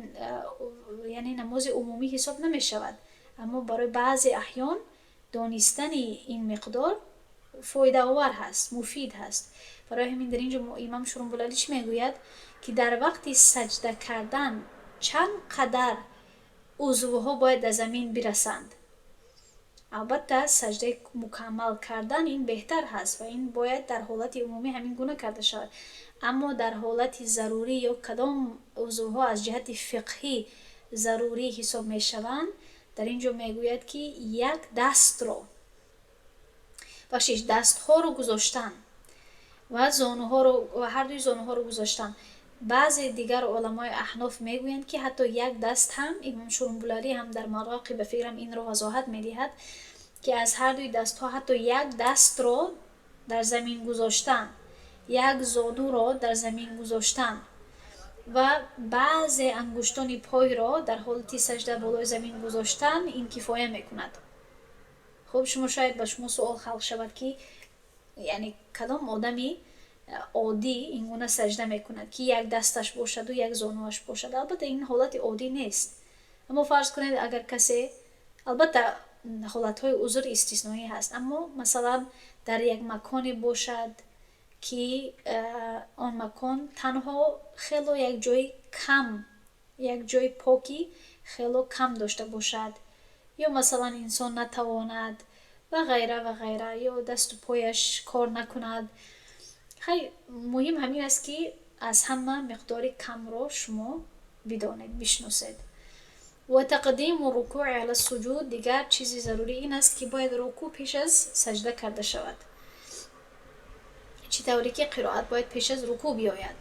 Speaker 1: яъне, намози умумӣ ҳисоб намешавад, аммо барои баъзе аҳён донистани ин миқдор фоидаовар ҳаст, муфид ҳаст. Барои ҳамин дар ин ҷо имом Шурумбулалӣ чӣ мегӯяд? Ки дар вақти саҷда кардан чанд қадар узвҳо бояд дар замин бирасанд. Албатта, саҷдаи мукаммал кардан ин беҳтар ҳаст ва ин бояд дар ҳолати умумӣ ҳамин гуна карда шавад, аммо дар ҳолати зарурӣ ё кадом узвҳо аз ҷиҳати фиқҳӣ зарурӣ ҳисоб мешаванд, дар ин ҷо мегӯяд, ки як дастро, бахшиш, дастҳоро гузоштан ва зонуҳоро ва ҳардуи зонуҳоро гузоштан. Баъзе дигар уламои аҳноф мегӯянд, ки ҳатто як даст ҳам. Имом Шурумбулалӣ ҳам дар Мароқи, ба фикрам, инро вазоҳат медиҳад, ки аз ҳардуи дастҳо ҳатто як дастро дар замин гузоштан, як зонуро дар замин гузоштан ва баъзе ангуштони пойро дар ҳолати саҷда болои замин гузоштан, ин кифоя мекунад. Хуб, шумо шояд ба шумо суол халқ шавад, ки яъне кадом одами оддӣ ин гуна саҷда мекунад, ки як дасташ бошаду як зонуаш бошад? Албатта, ин ҳолати оддӣ нест, аммо фарз кунед, агар касе, албатта, ҳолатҳои узр истисноӣ ҳаст, аммо масалан дар як маконе бошад, ки он макон танҳо хело як ҷои кам, як ҷои покӣ хело кам дошта бошад, ё масалан инсон натавонад ва ғайра ва ғайра, ё дасту пояш кор накунад. Хай, муҳим ҳамин аст, ки аз ҳама миқдори камро шумо бидонед, бишносед. وتقديم الركوع على السجود. Дигар чизи зарурӣ ин аст, ки бояд рукӯъ пеш аз саҷда карда шавад, чӣ тавре ки қироат бояд пеш аз рукӯъ биёяд,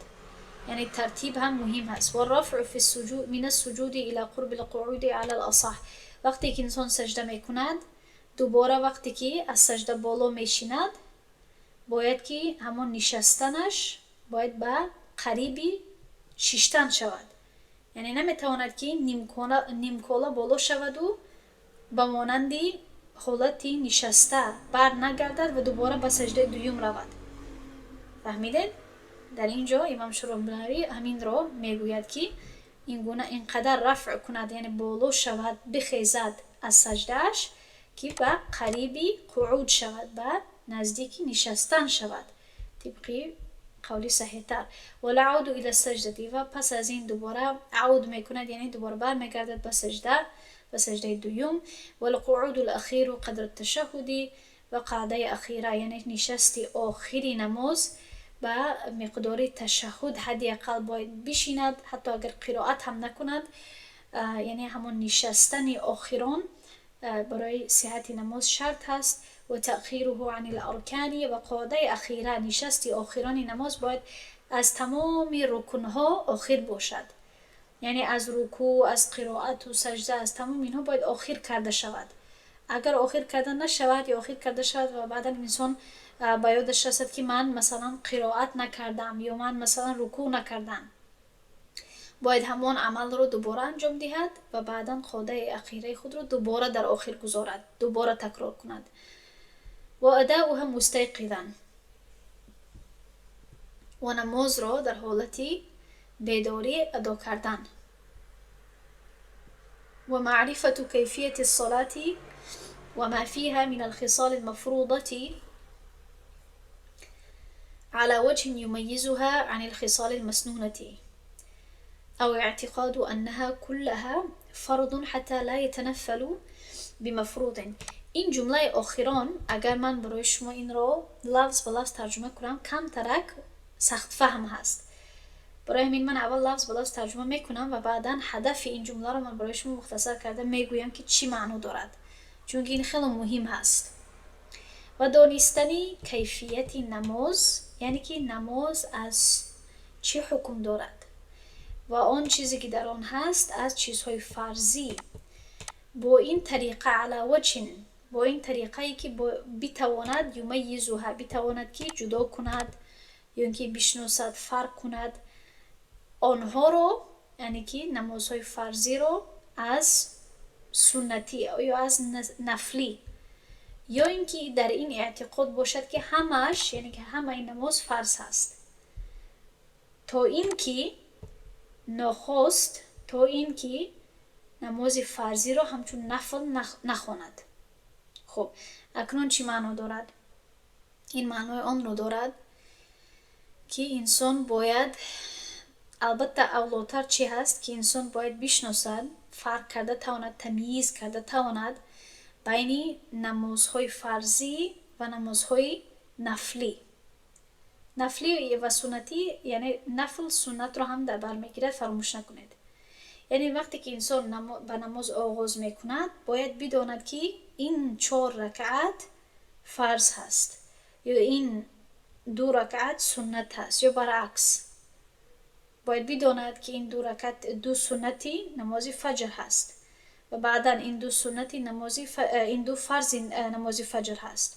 Speaker 1: яъне тартиб ҳам муҳим ҳаст. والرفع في السجود من السجود إلى قرب القعود على الأصح. Вақте ки инсон саҷда мекунад, дубора вақте ки аз саҷда боло мешинад, бояд ки ҳамон нишастанаш бояд ба қариби шиштан шавад, яъне наметавонад, ки нимкола боло шаваду ба монанди ҳолати нишаста бар нагардад ва дубора ба саҷдаи дуюм равад. Фаҳмидед? Дар ин ҷо имом Шуробнавӣ ҳаминро мегӯяд, ки ин гуна ин қадар рафъ кунад, яъне боло шавад, бихезад аз саҷдааш, ки ба қариби қуъуд шавад, ба наздики нишастан шавад, тибқи қавли саҳиҳтар. والعود إلى السجدة. Ва пас аз ин дубора ауд мекунад, яъне дубора бармегардад ба саҷда, ба саҷдаи дуюм. والقعود الأخير قدر التشهد. Ва қаъдаи ахира, яъне нишасти охири намоз ба миқдори ташаҳҳуд ҳадди ақал бояд бишинад, ҳатто агар қироат ҳам накунад, яъне ҳамон нишастани охирон барои сиҳати намоз шарт ҳаст. وتأخيره عن الأركان. Ва қоъдаи ахира, нишасти охирони намоз бояд аз тамоми рукнҳо охир бошад, яъне аз рукӯъ, аз қироату саҷда, аз тамоми инҳо бояд охир карда шавад. Агар охир карда нашавад ё охир карда шавад ва баъдан инсон ба ёдаш расад, ки ман масалан қироат накардам ё ман масалан рукӯъ накардам, бояд ҳамон амалро дубора анҷом диҳад ва баъдан қоъдаи ахираи худро дубора дар охир гузорад, дубора такрор кунад. وأداؤها مستيقظا. Ва намозро дар ҳолати бедорӣ адо кардан. ومعرفة كيفية الصلاة وما فيها من الخصال المفروضة على وجه يميزها عن الخصال المسنونة، أو اعتقاد أنها كلها فرض حتى لا يتنفل بمفروض. Ин ҷумлаи охирон, агар ман барои шумо инро лафз ба лафз тарҷума кунам, камтарак сахтфаҳм ҳаст. Барои ҳамин ман аввал лафз ба лафз тарҷума мекунам ва баъдан ҳадафи ин ҷумларо ман барои шумо мухтасар карда мегӯям, ки чӣ маъно дорад, чунки ин хеле муҳим ҳаст. Ва донистани кайфияти намоз, яъне ки намоз аз чӣ ҳукм дорад ва он чизе, ки дар он ҳаст аз чизҳои фарзӣ, бо ин тариқа, على وجه, бо ин тариқае ки битавонад, يميزها, битавонад, ки ҷудо кунад ё ин ки бишносад, фарқ кунад онҳоро, яъне ки намозҳои фарзиро аз Суннатӣ ё аз нафлӣ, ё ин ки дар ин эътиқод бошад, ки ҳамааш, яъне ки ҳамаи намоз фарз ҳаст, то ин ки нохост, то ин ки намози фарзиро ҳамчун нафл нахонад. Хуб, акнун чӣ маъно дорад? Ин маънои онро дорад, ки инсон бояд, албатта, авлотар чӣ ҳаст, ки инсон бояд бишносад, фарқ карда тавонад, тамйиз карда тавонад байни намозҳои фарзӣ ва намозҳои нафлӣ. Нафлӣ ва суннатӣ, яъне нафл суннатро ҳам дар бар мегирад, фаромӯш накунед. Яъне вақте ки инсон ба намоз оғоз мекунад, бояд бидонад, ки ин чор ракъат фарз ҳаст ё ин ду ракъат суннат ҳаст, ё баръакс, бояд бидонад, ки ин ду ракъат ду суннати намози фаҷр ҳаст ва баъдан ин ду суннати намози, ин ду фарзи намози фаҷр ҳаст,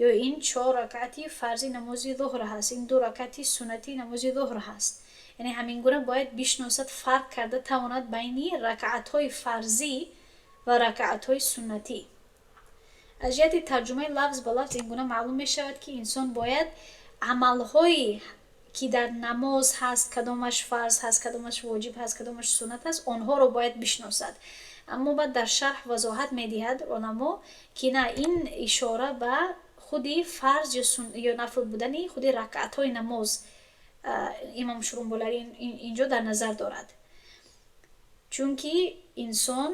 Speaker 1: ё ин чор ракъати фарзи намози зуҳр ҳаст, ин ду ракъати суннати намози зуҳр ҳаст. Яъне ҳамин гуна бояд бишносад, фарқ карда тавонад байни ракъатҳои фарзӣ ва ракъатҳои суннатӣ. Аз ҷиҳати тарҷумаи лафз ба лафз ин гуна маълум мешавад, ки инсон бояд амалҳое, ки дар намоз ҳаст, кадомаш фарз ҳаст, кадомаш воҷиб ҳаст, кадомаш суннат ҳаст, онҳоро бояд бишносад. Аммо баъд дар шарҳ вазоҳат медиҳад уламо, ки на, ин ишора ба худи фарз ё нафл будани худи ракъатҳои намоз имом Шурумболарӣ инҷо дар назар дорад, чунки инсон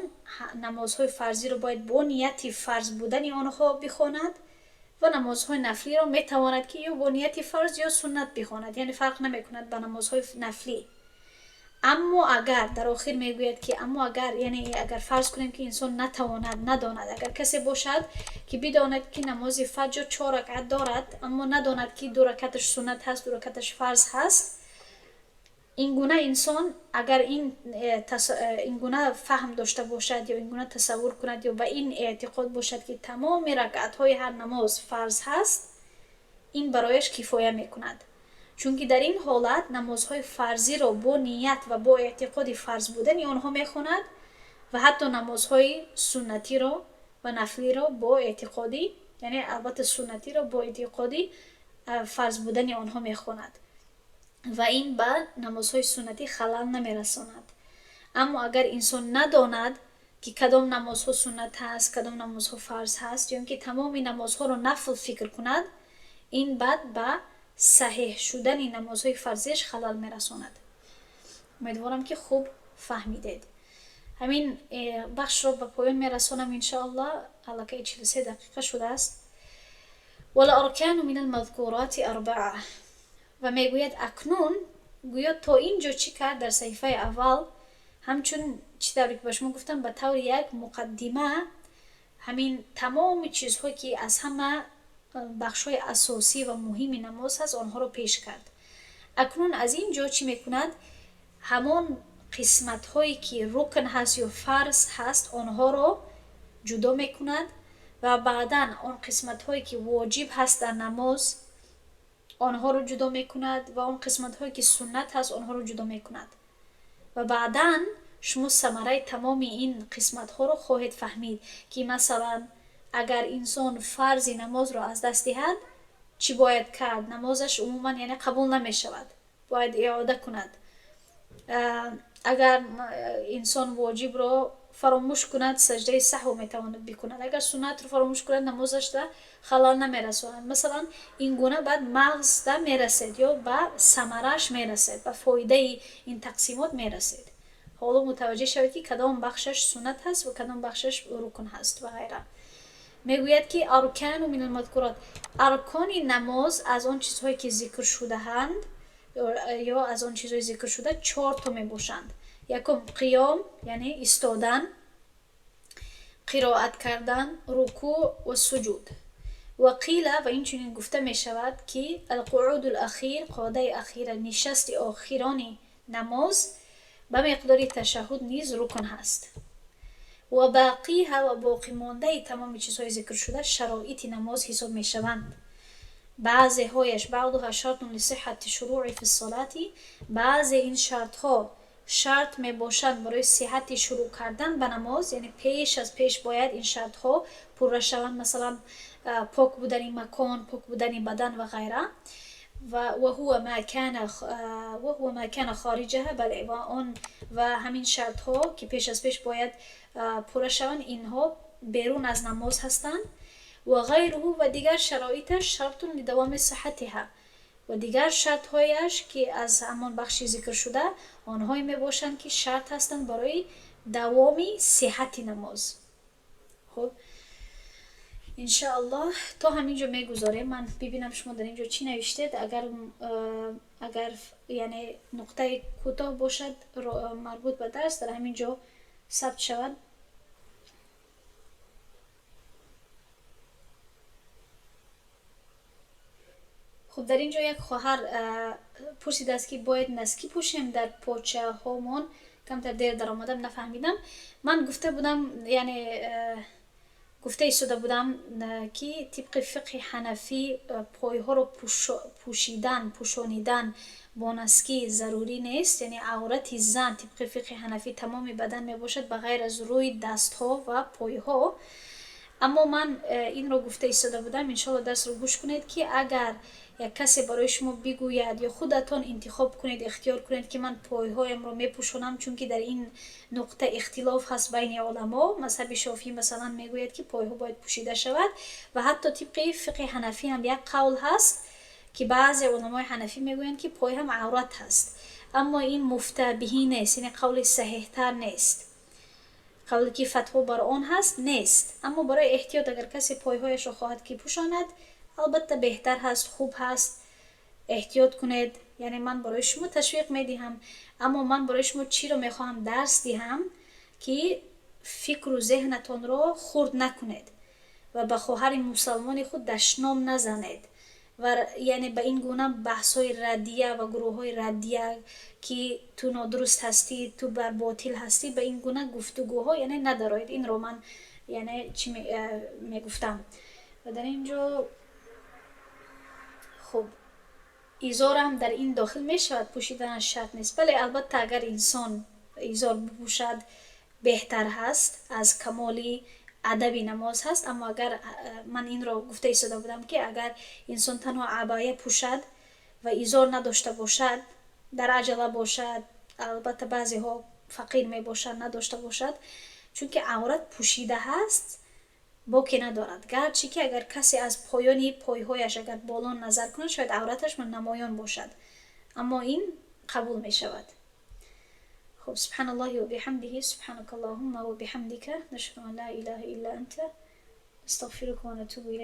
Speaker 1: намозҳои фарзиро бояд бо нияти фарз будани онҳо бихонад ва намозҳои нафлиро метавонад, ки ё бо нияти фарз ё суннат бихонад, яъне фарқ намекунад ба намозҳои нафлӣ. Аммо агар, дар охир мегӯяд, ки аммо агар, яъне агар фарз кунем, ки инсон натавонад, надонад, агар касе бошад, ки бидонад, ки намози фаҷр чор ракъат дорад, аммо надонад, ки ду ракъаташ суннат ҳаст, ду ракъаташ фарз ҳаст, ин гуна инсон агар ин гуна фаҳм дошта бошад ё ин гуна тасаввур кунад ё ба ин эътиқод бошад, ки тамоми ракъатҳои ҳар намоз фарз ҳаст, ин барояш кифоя мекунад, чунки дар ин ҳолат намозҳои фарзиро бо ният ва бо эътиқоди фарз будани онҳо мехонад ва ҳатто намозҳои суннатиро ва нафлиро бо эътиқоди, яъне албатта суннатиро бо эътиқоди фарз будани онҳо мехонад ва ин ба намозҳои суннатӣ халал намерасонад. Аммо агар инсон надонад, ки кадом намозҳо суннат ҳаст, кадом намозҳо фарз ҳаст, ё ин ки тамоми намозҳоро нафл фикр кунад, ин баъд ба саҳеҳ шудани намозҳои фарзиаш халал мерасонад. Умедворам, ки хуб фаҳмидед. Ҳамин бахшро ба поён мерасонам, иншоаллоҳ, аллакай 43 дақиқа шудааст. والأركان من المذكورات أربعة. Ва мегӯяд, акнун гӯё то ин ҷо чӣ кард? Дар саҳифаи аввал ҳамчун чӣ тавре ки ба шумо гуфтам, ба таври як муқаддима ҳамин тамоми чизҳое, ки аз ҳама бахшҳои асосӣ ва муҳими намоз ҳаст, онҳоро пеш кард. Акнун аз ин ҷо чӣ мекунад? Ҳамон қисматҳое, ки рукн ҳаст ё фарз ҳаст, онҳоро ҷудо мекунад ва баъдан он қисматҳое, ки воҷиб ҳаст дар намоз, онҳоро ҷудо мекунад ва он қисматҳое, ки суннат ҳаст, онҳоро ҷудо мекунад. Ва баъдан шумо самараи тамоми ин қисматҳоро хоҳед фаҳмид, ки масалан, агар инсон фарзи намозро аз даст диҳад, чӣ бояд кард? Намозаш умуман, яъне, қабул намешавад, бояд иода кунад. Агар инсон воҷибро фаромӯш кунад, саҷдаи саҳв метавонад бикунад. Агар суннатро фаромӯш кунад, намозашда халал намерасонад. Масалан, ин гуна баъд мағзда мерасед ё ба самарааш мерасед, ба фоидаи ин тақсимот мерасед. Ҳоло мутаваҷҷеҳ шавед, ки кадом бахшаш суннат ҳаст ва кадом бахшаш рукн ҳаст ва ғайра. Мегӯяд, ки أركان من المذكورات, аркони намоз аз он чизҳое, ки зикр шудаанд, ё аз он чизҳои зикршуда чорто мебошанд. Якум, қиём, яъне истодан, қироат кардан, рукӯъ ва суҷуд. وقيل, ва инчунин гуфта мешавад, ки القعود الأخير, қодаи ахира, нишасти охирони намоз ба миқдори ташаҳҳуд низ рукн ҳаст. وباقيها, ва боқимондаи тамоми чизҳои зикршуда шароити намоз ҳисоб мешаванд. Баъзеҳояш بعضها شرط لصحة الشروع في الصلاة, баъзе ин шартҳо Шарт мебошанд барои сиҳати шурӯъ кардан ба намоз, яъне пеш аз пеш бояд ин шартҳо пурра шаванд, масалан, пок будани макон, пок будани бадан ва ғайра. وهو ما كان خارجها. Бале, ва он ва ҳамин шартҳо, ки пеш аз пеш бояд пурра шаванд, инҳо берун аз намоз ҳастанд. وغيره, ва дигар шароиташ, شرط لدوام صحتها, ва дигар шартҳояш, ки аз ҳамон бахши зикршуда, онҳое мебошанд, ки шарт ҳастанд барои давоми сиҳати намоз. Хуб, иншааллоҳ, то ҳамин ҷо мегузорем. Ман бибинам, шумо дар ин ҷо чӣ навиштед. Агар, яъне, нуқтаи кӯтоҳ бошад, марбут ба дарс, дар ҳамин ҷо сабт шавад. Хуб, дар ин ҷо як хоҳар пурсидааст, ки бояд носки пӯшем дар почаҳомон. Камтар дер даромадам, нафаҳмидам. Ман гуфта будам, яъне гуфта истода будам, ки тибқи фиқҳи ҳанафӣ пойҳоро пӯшидан, пӯшонидан бо носки зарурӣ нест. Яъне аврати зан тибқи фиқҳи ҳанафӣ тамоми бадан мебошад, ба ғайр аз рӯи, дастҳо ва пойҳо. Аммо ман инро гуфта истода будам, иншоалло, дарсро гӯш кунед, ки агар як касе барои шумо бигӯяд ё худатон интихоб кунед, ихтиёр кунед, ки ман пойҳоямро мепӯшонам, чунки дар ин нуқта ихтилоф ҳаст байни оламо. Мазҳаби Шофиӣ, масалан, мегӯяд, ки пойҳо бояд пӯшида шавад, ва ҳатто тибқи фиқҳи ҳанафӣ ҳам як қавл ҳаст, ки баъзе уламои ҳанафӣ мегӯянд, ки пой ҳам аврат ҳаст. Аммо ин муфтабиҳӣ нест, яъне қавли саҳеҳтар нест, қавле ки фатво бар он ҳаст нест. Аммо барои эҳтиёт, агар касе пойҳояшро хоҳад, ки пӯшонад, албатта, беҳтар ҳаст, хуб ҳаст, эҳтиёт кунед. Яъне ман барои шумо ташвиқ медиҳам, аммо ман барои шумо чиро мехоҳам дарс диҳам, ки фикру зеҳнатонро хурд накунед ва ба хоҳари мусалмони худ дашном назанед, ва яъне ба ин гуна баҳсҳои раддия ва гурӯҳҳои раддия, ки ту нодуруст ҳастӣ, ту бар ботил ҳастӣ, ба ин гуна гуфтугӯҳо, яъне, надароед. Инро ман, яъне, чӣ мегуфтам. Ва дар ин ҷо, хуб, изорам дар ин дохил мешавад, пӯшиданаш шарт нест. Бале, албатта, агар инсон изор бипӯшад, беҳтар ҳаст, аз камоли адаби намоз ҳаст. Аммо агар, ман инро гуфта истода будам, ки агар инсон танҳо абая пӯшад ва изор надошта бошад, дар аҷала бошад, албатта, баъзеҳо фақир мебошанд, надошта бошад, чунки аврат пӯшида ҳаст, боке надорад. Гарчи ки агар касе аз поёни пойҳояш агар болон назар кунад, шояд авраташ намоён бошад, аммо ин қабул мешавад. Хуб, سبحان الله وبحمده، سبحانك اللهم وبحمدك، نشهد أن لا إله إلا أنت، نستغفرك ونتوب إليك.